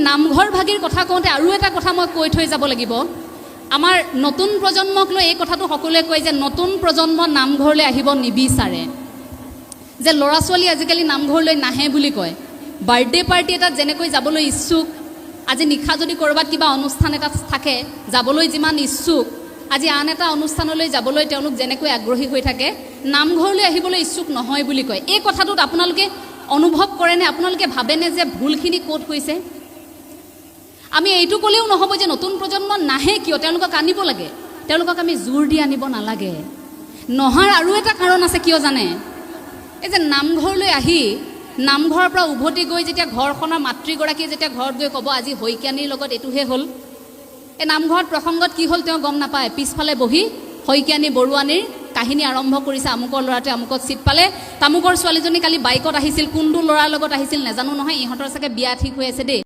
নামঘৰ ভাগিৰ কথা কওঁতে আৰু এটা কথা মই কৈ থৈ যাব লাগিব। আমাৰ নতুন প্ৰজন্মক লৈ এই কথাটো সকলোৱে কয় যে নতুন প্ৰজন্ম নামঘৰলৈ আহিব নিবিচাৰে, যে ল'ৰা ছোৱালী আজিকালি নামঘৰলৈ নাহে বুলি কয়। বাৰ্থডে পাৰ্টি এটাত যেনেকৈ যাবলৈ ইচ্ছুক, আজি নিশা যদি ক'ৰবাত কিবা অনুষ্ঠান এটা থাকে যাবলৈ যিমান ইচ্ছুক, আজি আন এটা অনুষ্ঠানলৈ যাবলৈ তেওঁলোক যেনেকৈ আগ্ৰহী হৈ থাকে, নামঘৰলৈ আহিবলৈ ইচ্ছুক নহয় বুলি কয়। এই কথাটোত আপোনালোকে অনুভৱ কৰেনে? আপোনালোকে ভাবেনে যে ভুলখিনি ক'ত হৈছে? আমি এইটো ক'লেও নহ'ব যে নতুন প্ৰজন্ম নাহে কিয়, তেওঁলোকক আনিব লাগে। তেওঁলোকক আমি জোৰ দি আনিব নালাগে। নহাৰ আৰু এটা কাৰণ আছে, কিয় জানে? এই যে নামঘৰলৈ আহি নামঘৰৰ পৰা উভতি গৈ যেতিয়া ঘৰখনৰ মাতৃগৰাকীয়ে যেতিয়া ঘৰত গৈ ক'ব আজি শইকীয়ানীৰ লগত এইটোহে হ'ল, এই নামঘৰত প্ৰসংগত কি হ'ল তেওঁ গম নাপায়। পিছফালে বহি শইকীয়ানী বৰুৱানীৰ কাহিনী আৰম্ভ কৰিছে, আমুকৰ ল'ৰাটোৱে আমুকত চিট পালে, তামুকৰ ছোৱালীজনী কালি বাইকত আহিছিল, কোনটো ল'ৰাৰ লগত আহিছিল নাজানো নহয়, ইহঁতৰ চাগে বিয়া ঠিক হৈ আছে দেই।